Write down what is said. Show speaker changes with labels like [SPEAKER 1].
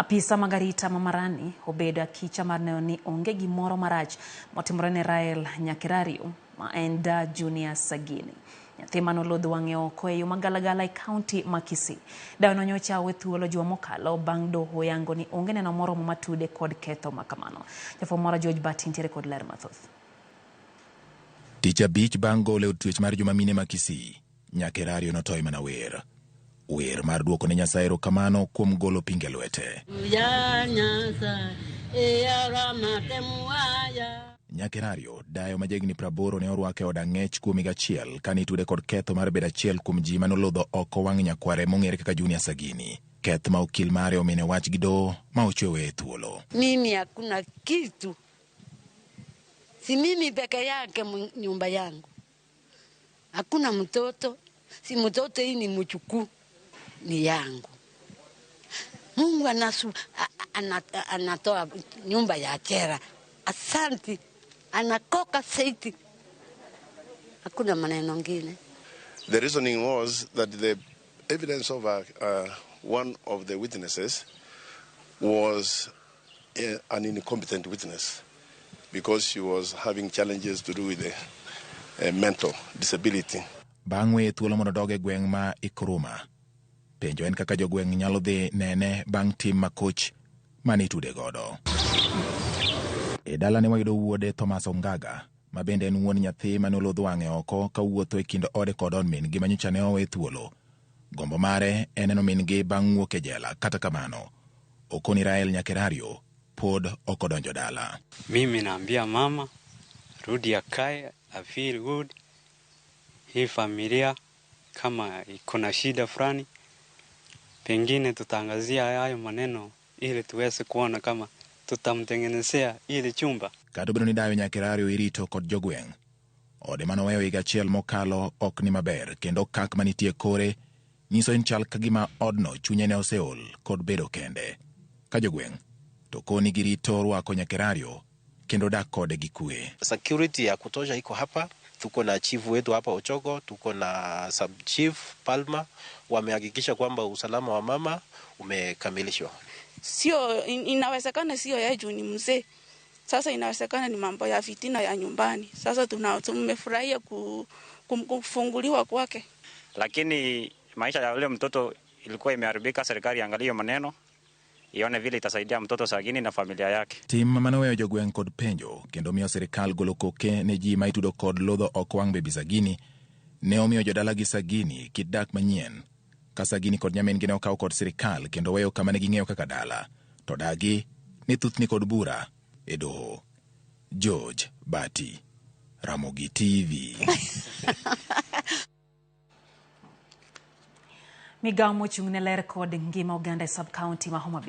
[SPEAKER 1] Apisa mag arita ma Marani obedo akicha mar neno ni onge gimoro marach motimore ne Rael Nyakerario ma en da Junior Sagini. Nyathi mane olodho wang'e oko e yo magalagala e kaunti ma Kisii. Dayono nyocha owe thuolo juma mokalo bang' doho yango ni onge neno moromo matude kod ketho ma kamano. Jafwambo mara George Bati nitiere kod ler mathoth.
[SPEAKER 2] Tich abich bang' golo e od twech mar joma mine ma Kisii, Nyakerario notoyo mana wer. Wer mar duoko ne Nyasaye erokamano kuom golo pinge lwete. Nyakerario, dayo ma jahigni 80 ne orwake e od ang'ech kuom higa achiel kane itude kod ketho mar bedo achiel kuom ji mane olodho oko wang' nyakware mong'ere kaka Junior Sagini. Keth ma okil mare omine wach gi doho ma ochwe weye thuolo.
[SPEAKER 3] Mimi hakuna kitu, si mimi peke yake nyumba yangu hakuna mtoto, si mtoto hii ni mchukuu, ni yangu. Mungu anasu, anatoa nyumba ya chera, asanti, anakoka saiti, hakuna maneno ngine.
[SPEAKER 4] The reasoning was that the evidence of one of the witnesses was an incompetent witness because she was having challenges to do with the mental disability.
[SPEAKER 2] Bang' weye thuolo mondo odog e gweng' ma Ikuruma. Penjo en kaka jogweng' nyalo dhi nene bang' tim makoch mane itude godo. E dalane wayudo wuode Thomas Ongaga ma bende en wuon nyathi mane olodh wang'e oko kawuotho e kind ode kod od min gi manyocha ne owe thuolo. Gombo mare en neno min gi bang' wuok e jela. Kata kamano, okoni Rael Nyakerario pod ok odonjo dala.
[SPEAKER 5] Mimi naambia mama rudi akae, I feel good. Hii familia kama iko na shida fulani, pengine tutaangazia hayo maneno ili tuweze kuona kama tutamtengenezea ili chumba.
[SPEAKER 2] Kata obedo ni dayo Nyakerario irito kod jogweng', ode manoweyo higa achiel mokalo ok ni maber kendo okak manitie kore nyiso ni chal ka gima odno chunye ne oseol kod bedo kende. Ka jogweng' to koni girito rwako Nyakerario kendo dak kode gi kwe.
[SPEAKER 6] Security ya kutosha iko hapa. Tuko na chief wetu hapa Ochogo, tuko na sub chief Palma, wamehakikisha kwamba usalama wa mama umekamilishwa.
[SPEAKER 7] Sio, inawezekana sio yeye juu ni mzee. Sasa inawezekana ni mambo ya fitina ya nyumbani. Sasa tumefurahia kufunguliwa kwake.
[SPEAKER 8] Lakini maisha ya yule mtoto ilikuwa imeharibika. Serikali iangalie hiyo maneno, ione vile itasaidia mtoto Sagini na familia yake.
[SPEAKER 2] Tim manoweyo jogweng' kod penjo kendo miyo sirikal golo koke ne ji ma itudo kod lodho oko wang' Baby Sagini ne omiyo jodalagi Sagini kit dak manyien. Ka Sagini kod nyamin-gi ne okaw kod sirikal kendo weyo kama ne ging'eyo kaka dala, to dagi ne thuthni kod bura e doho. George Bati, Ramogi TV.
[SPEAKER 1] Migawo mochung' ne ler kod ngima oganda e sub county ma Homa Bay.